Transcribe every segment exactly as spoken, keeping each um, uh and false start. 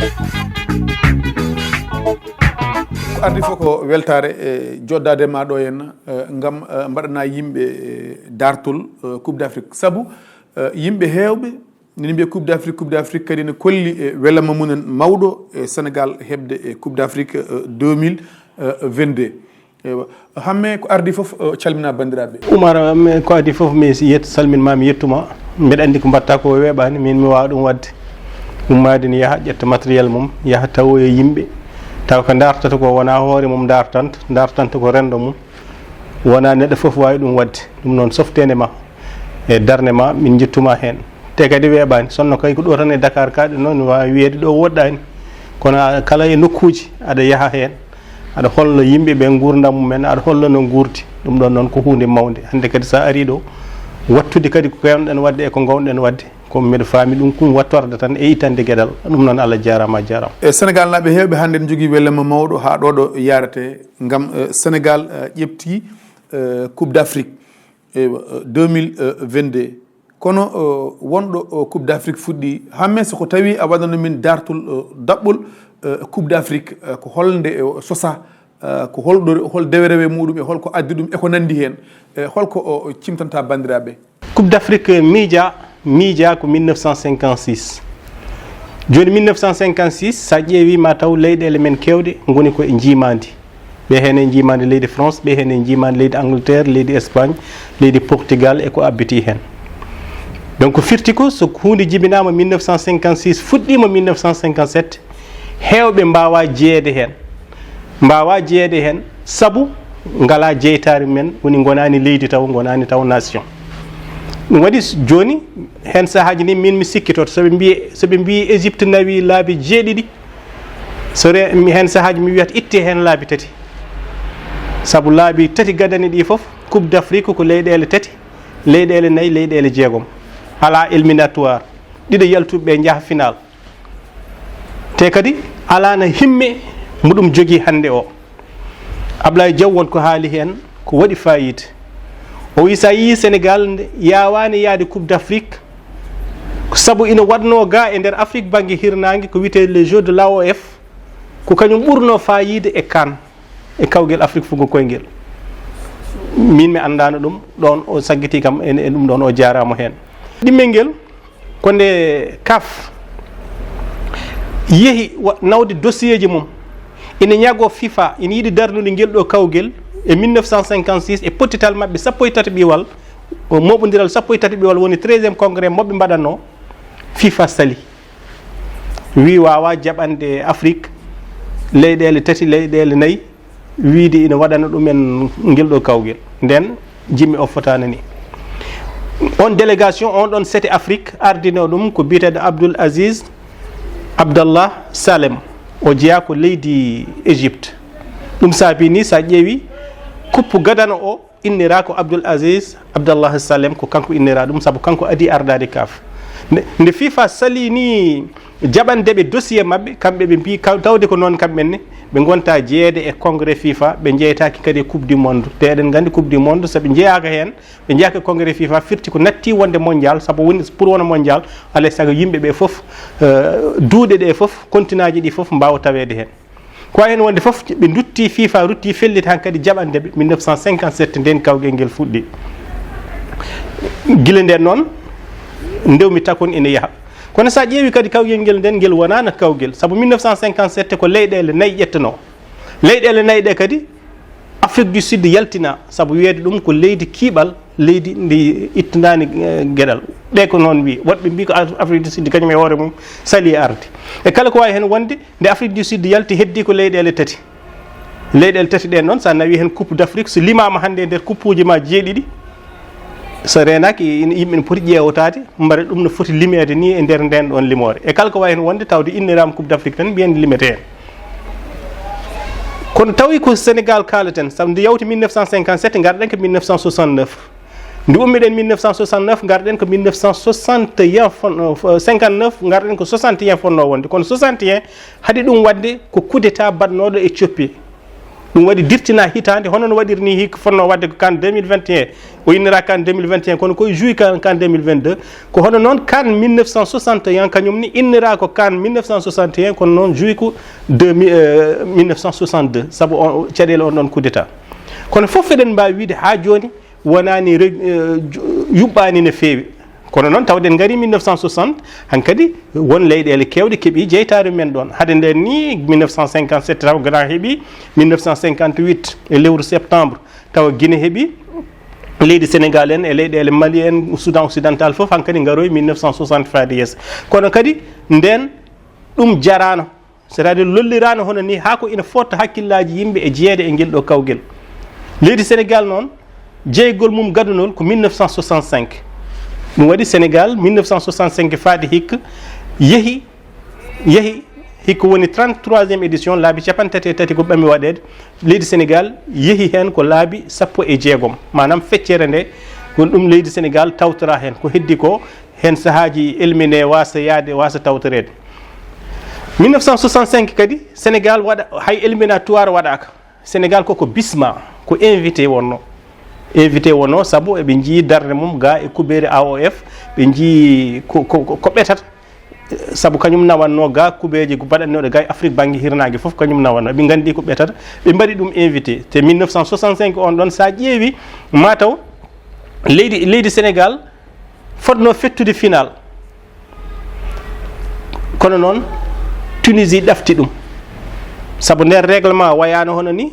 Ko ardi fof ko weltaare e joɗɗaade ma ɗo henna, eh, ngam, eh, mbaɗana yimɓe, eh, dartol, eh, Coupe d'Afrique. Sabu, eh, yimɓe heewɓe nini mbiya Coupe d'Afrique, Coupe d'Afrique kadi ne kolli, eh, welama mumen mawɗo e Sénégal heɓde e Coupe d'Afrique, eh, deux mille vingt-deux. Eywa. Hamme ko ardi fof, o calmina banndiraaɓe. Umar, hamme ko ardi fof, mi yet-, salmin ma, mi yettuma. Mbeɗa anndi ko mbaɗta ko weeɓaani, min mi waawa ɗum waɗde. Ummaade ni yaha, ƴetta matériel mum, yaha tawoya yimɓe. Taw ko dartata ko wona hoore mum dartanta, dartanta ko renndo mum. Wona neɗɗo fof waawi ɗum waɗde. Ɗum noon, softeende ma e darnde ma, min njettuma heen. Te kadi weeɓaani. Sonno kay ko ɗo tan e Dakar ka, ɗum noon waawi wiyeede ɗo woɗɗaani. Kono a-, kala e nokkuuji aɗa yaha heen, aɗa holla yimɓe ɓe nguurndam mumen, aɗa holla no nguurdi. Ɗum ɗon noon ko huunde mawnde. Hannde kadi so a arii ɗo, wattude kadi ko keewnoɗen waɗde e ko ngoownoɗen waɗde, ko mbeɗa faami ɗum kum wattorde tan e ittande geɗal. Ɗum noon Allah jaaraama, a jaaraama. E Senegaal naaɓe heewɓe hannde ne njogii welema mawɗo haa ɗo ɗo yaarete ngam, eh, Senegaal, eh, ƴefti, eh, Coupe d'Afrique, eh, deux mille vingt-deux. Kono, eh, wonɗo, eh, Coupe d'Afrique fuɗɗi, hamme so ko tawi a waɗano min dartol, eh, daɓɓol, eh, Coupe d'Afrique, eh, ko holnde, eh, sosa, eh, ko holɗo, hol dewe rewe muɗum e holko addi ɗum e ko nandi heen, eh, holko o, o cimtanta banndiraaɓe? Coupe d'Afrique miija, miija ko mille neuf cent cinquante-six. Jooni mille neuf cent cinquante-six, so a ƴeewi ma taw leyɗeele men keewɗe ngoni ko e njiimaandi. Ɓe heen e njiimaandi leydi France, ɓe heen e njiimaandi leydi Angleterre, leydi Espagne, leydi Portugal e ko abbiti heen. Donc firti ko so huunde jibinaama mille neuf cent cinquante-six, fuɗɗiima mille neuf cent cinquante-sept, heewɓe mbaawaa jeyeede heen. Mbaawaa jeyeede heen sabu ngalaa jeytaare men, woni ngonaani leydi taw, ngonaani taw nation. Ɗum waɗi s-, jooni heen sahaaji ni min mi sikkitoto, so ɓe mbiyi, so ɓe mbiyi Égypte nawi laabi jeeɗiɗi, so re-, mi heen sahaaji mi wiyata itte heen laabi tati. Sabu laabi tati gadani ɗi fof, Coupe d'Afrique ko leyɗeele tati, leyɗeele nayi, leyɗeele jeegom. Alaa éliminatoire. Ɗiɗo yaltuɓe ɓe njaha final. Te kadi alaana himme mo ɗum jogii hannde o. Ablaye Diaw won ko haali heen ko waɗi faayiida. O wi so a yii Senegaal nde yaawaani yaade Coupe d'Afrique, ko sabu ina waɗnoo ga e nder Afrik bannge hirnaange ko wiyetee les Jeux de l'A O F, ko kañum ɓurnoo faayiida e kan, e kawgel Afrik fugo koyngel. Min mi anndaano ɗum, ɗoon o saggiti kam e, e ɗum ɗoon o jaaraama heen. Ɗimmel ngel, ko nde kaf yehi wa-, nawde dossier ji mum, ina ñago FIFA, ina yiɗi darnude ngel ɗo kawgel e mille neuf cent cinquante-six e pottital maɓɓe sappo e tati ɓiwal, o moɓondiral sappo e tati ɓiwal woni treizième congrès moɓɓe mbaɗatno, FIFA sali. Wi wawa jaɓande Afrik leyɗele tati, leyɗele nayi, wiide ina waɗana ɗumen ngel ɗo kawgel. Nden jimmi o fotani ni. On délégation, on ɗon sete Afrique, ardino ɗum ko biyeteɗo Abdoul Aziz Abdallah Salem. O jeeya ko leydi Égypte. Ɗum saabi ni, sa ƴeewi, kuppu gadano o innira ko Abdoul Aziz Abdallah Salem, ko kanko innira ɗum, sabu kanko adi ardade kaf. Nde, nde FIFA sali ni jaɓande ɓe dossier maɓɓe, kamɓe ɓe mbi, kaw-, tawde ko noon kamɓe ne, ɓe gonta jeeyede e congrès FIFA, ɓe jeytaki kadi e Coupe du Monde. Te eɗen gandi Coupe du Monde, so ɓe jeeyaka heen, ɓe jeeyaka e congrès FIFA, firti ko natti wonde mondial, sabu woni pour wona mondial, alay sago yimɓe ɓe fof, eh, duuɗe ɗe fof, continent ji ɗi fof mbawa taweede heen. Ko wawi heen wonde fof, ɓe dutti FIFA, rutti felliti hankadi jaɓande ɓe, mille neuf cent cinquante-sept nden kawgel ngel fuɗɗi. Gila nden noon, ndewmi takon ina yaha. Kono sa ƴeewi kadi kawgel ngel nden, ngel wonano kawgel. Sabu mille neuf cent cinquante-sept ko leyɗele nayi ƴettano. Leyɗele nayi ɗe kadi, Afrique du Sud yaltina, sabu wiyeede ɗum ko leydi kiiɓal, leydi ndi ittandaani, eh, geɗal. Ɓe ko noon mbi. Woɗɓe mbi ko Af-, Afrique du Sud kañum e hoore mum sali arde. E kala ko wawi heen wonde, nde Afrique du Sud yalti, heddi ko leyɗele tati. Leyɗele tati ɗen noon, sa nawi heen Coupe d'Afrique, so limama hannde e nder kuppuuji ma jeeɗiɗi, so reenaaki, ina, yimɓe ne poti ƴeewotaade, mbare ɗum no foti limeede ni e nder nden ɗon limoore. E kala ko wawi heen wonde, tawde inniraama Coupe d'Afrique tan, mbiyen limete heen. Kono tawi ko Sénégal kaalaten, sabu nde yawti mille neuf cent cinquante-sept, ngarɗen ko mille neuf cent soixante-neuf. Nde ummiɗen mille neuf cent soixante-neuf, ngarɗen ko mille neuf cent soixante et un fon-, euh, cinquante-neuf, ngarɗen ko soixante et un fonnoo wonde. Kono soixante et un haɗi ɗum waɗde ko coup d'État baɗnooɗo e coppi. Ɗum waɗi dirtina hitaande, hono no waɗiri ni hikka fotnoo waɗde ko CAN deux mille vingt et un. O innira CAN deux mille vingt et un, kono koye juwi CAN, CAN deux mille vingt-deux. Ko hono noon CAN mille neuf cent soixante et un, kañum ni innira ko CAN mille neuf cent soixante et un, kono noon juwi ko deux mille, euh, mille neuf cent soixante-deux, sabu on, caɗeele on ɗon coup d'État. Kono fof eɗen mbaawi wiide haa jooni wonaani re-, euh, ju-, yuɓɓaani no feewi. Kono noon, tawde en ngarii mille neuf cent soixante, hankadi won leyɗeele keewɗe keɓii jeytaare men ɗoon. Hade ndeen ni, mille neuf cent cinquante-sept taw Ghana heɓii, mille neuf cent cinquante-huit e lewru septembre, tawa Guinée heɓii, leydi Sénégal en e leyɗeele Mali en, Soudan occidental fof, hankadi ngaroyi mille neuf cent soixante faade yeeso. Kono kadi ndeen ɗum jaraano, c'est-à-dire lolliraano hono ni, haa ko ina footta hakkillaaji yimɓe e jeyeede e ngel ɗo kawgel. Leydi Sénégal noon, jeyegol mum gadunol ko mille neuf cent soixante-cinq. Ɗum waɗi Sénégal mille neuf cent soixante-cinq faade hikka yehi, yehi hikka woni trente-troisième édition, laabi capanɗe tati e tati ko ɓami waɗeede. Leydi Sénégal yehi heen ko laabi sappo e jeegom, maanaam feccere nde, ko ɗum leydi Sénégal tawtora heen. Ko heddi ko, heen sahaaji elmine waasa yaade, waasa tawtoreede. Mille neuf cent soixante-cinq kadi, Sénégal waɗa, hay éliminatoire waɗaaka. Sénégal koko bisma, ko invité wonno. Invité wonno, sabu eɓe njii darnde mum ga e kubeere A O F, ɓe njii ko, ko, ko, ko ɓetata. Sabu kañum nawanno ga kubeeji ko baɗannoɗe ga e Afrique bannge hirnaange fof, kañum nawanno. Eɓe nganndi ko ɓetata, ɓe mbaɗi ɗum invité. Te mille neuf cent soixante-cinq on ɗon, sa ƴeewi, mataw leydi, leydi Sénégal fotno fettude final. Kono noon, Tunisie ɗafti ɗum. Sabu nder règlement wayaano hono ni,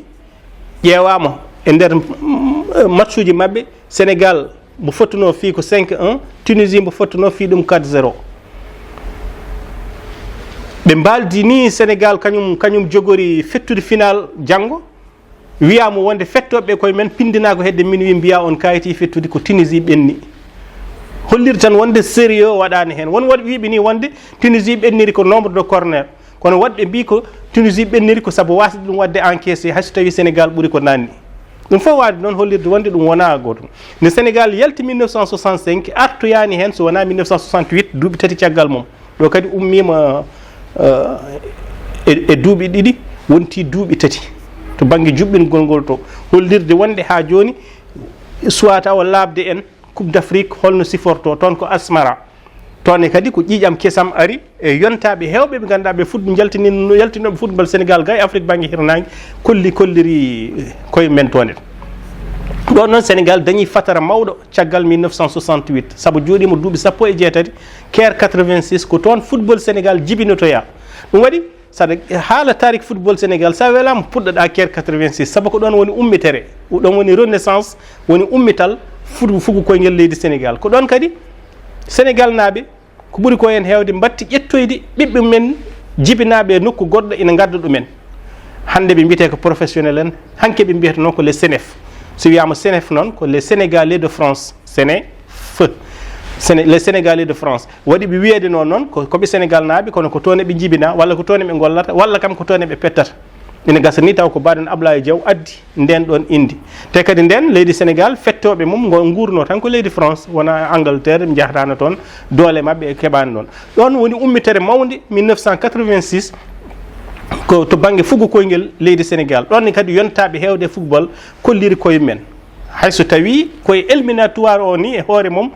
ƴeewaama e nder, mm, matchuji maɓɓe, Sénégal mbo fottuno fii ko cinq un, Tunisie mbo fottuno fii ɗum quatre zéro. Ɓe mbaaldi ni Sénégal kañum, kañum jogori fettude final janngo. Wiyaama wonde fettooɓe koye men pindinaa ko hedde minuit, mbiyaa on kaayiti fettude ko Tunisie ɓenni. Holliri tan wonde sérieux waɗaani heen. Won woɗɓe wiiɓe ni wonde Tunisie ɓenniri ko nombre de corner. Kono woɗɓe mbii ko Tunisie ɓenniri ko sabu waasde ɗum waɗde encaissé, hay so tawii Sénégal ɓuri ko naanni. Ɗum fof waawde noon hollirde wonde ɗum wonaa gootum. Nde Sénégal yalti mille neuf cent soixante-cinq, artoyaani heen so wonaa mille neuf cent soixante-huit, duuɓi tati caggal mum. Ɗo kadi ummiima, eh, e, e duuɓi ɗiɗi, wonti duuɓi tati to bannge juɓɓingol ngol to. Hollirde wonde haa jooni, soit tawa laaɓde en, Coupe d'Afrique holno siforto toon ko Asmara. Toon ne kadi ko ƴiiƴam kesam ari e yontaaɓe heewɓe ɓe ngannduɗaa ɓe foot-, njaltini-, yaltinooɓe football Sénégal ga e Afrique bannge hirnaange, kolli, kolliri koye men toon en. Ɗoon noon Sénégal dañi fatara mawɗo caggal mille neuf cent soixante-huit, sabu jooɗiima duuɓi sappo e jeetati, Caire quatre-vingt-six, ko toon football Sénégal jibinotoyaa. Ɗum waɗi, saɗa haala tarik football Sénégal, sa welaama puɗɗoɗaa Caire quatre-vingt-six, sabu ko ɗoon woni ummitere, ɗoon woni renaissance, woni ummital fuɗu-, fugu koyngel leydi Sénégal. Ko ɗoon kadi Sénégal naaɓe, ko ɓuri ko heen heewde, mbatti ƴettoyde ɓiɓɓe men jibinaaɓe e nokku goɗɗo ina ngadda ɗumen. Hannde ɓe mbiyetee ko professionnel en, hanke ɓe mbiyata noon ko les CNEF. So wiyaama CNEF noon, ko les Sénégalais de France, CNEF. Séné-, les Sénégalais de France. Waɗi ɓe wiyeede noon, noon ko, ko ɓe Sénégal naaɓe, kono ko toon eɓe njibina, walla ko toon eɓe ngollata, walla kam ko toon eɓe pettata. Ina gasa ni taw ko mbaɗen Ablaye Diaw addi ndeen ɗoon indi. Te kadi ndeen leydi Sénégal, fettooɓe mum ngo nguurno tan ko leydi France, wona Angleterre, ɓe njahataano toon, doole maɓɓe e keɓaani ɗoon. Ɗoon woni ummitere mawnde mille neuf cent quatre-vingt-six, ko to bannge fugu koyngel leydi Sénégal. Ɗoon ne kadi yontaaɓe heewde e football kolliri koye men. Hay so tawii ko e éliminatoire o ni e hoore mum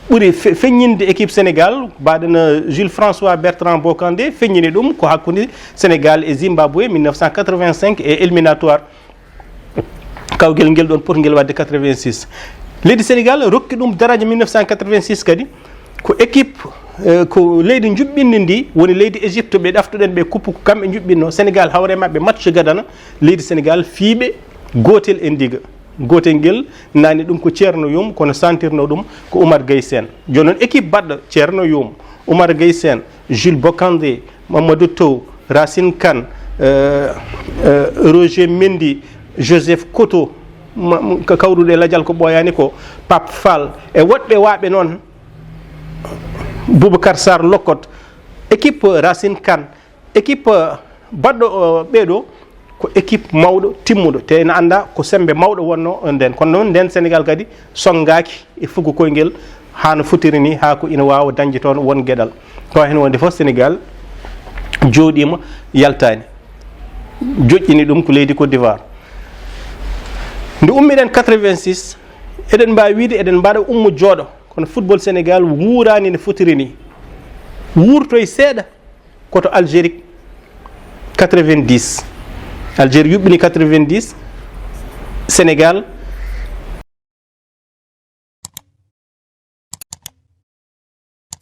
ɓuri fe-, feññinde équipe Sénégal, mbaɗen Jules François Bertrand Bocandé, feññini ɗum ko hakkunde Sénégal e Zimbabwe mille neuf cent quatre-vingt-cinq e éliminatoire. Kawgel ngel ɗoon potngel waɗde quatre-vingt-six. Leydi Sénégal rokki ɗum daraja mille neuf cent quatre-vingt-six kadi. Ko équipe, eh, ko leydi njuɓɓinndi ndi, woni leydi Égypte ɓe ɗaftuɗen ɓe kuppu, ko kamɓe njuɓɓinno. Sénégal hawre maɓɓe match gadana leydi Sénégal fiiɓe gootel e ndiga. Gootel ngel nani ɗum ko Ceerno Yum, kono santirno ɗum ko Oumar Gueye Sène. Jooni noon équipe baɗɗo Ceerno Yum, Oumar Gueye Sène, Jules Bocandé, Mamadou Tow, Racine Kane, eh, eh, Roger Mendy, Joseph Koto, ma-, m-, ka kawruɗo e lajal ko ɓooyaani ko, Pape Fall, e woɗɓe waaɓe noon, Boubacar Sarr Lokot, équipe Racine Kane, équipe, eh, baɗɗo, eh, ɓeeɗo, ko équipe mawɗo, timmuɗo, te ene annda ko semmbe mawɗo wonno nden. Kono noon, nden Sénégal kadi sonngaaki e fugu koyngel haa no fotiri ni, haa ko ina waawa dañde toon won geɗal. Ko heen wonde fof, Sénégal jooɗiima, yaltaani. Joƴƴini ɗum ko leydi Côte d'Ivoire. Nde ummiɗen quatre-vingt-six, eɗen mbaawi wiide eɗen mbaɗa ummo jooɗo, kono football Sénégal wuuraani no fotiri ni. Wuurtoy seeɗa koto Algérie quatre-vingt-dix. Algérie yuɓɓini quatre-vingt-dix, Sénégal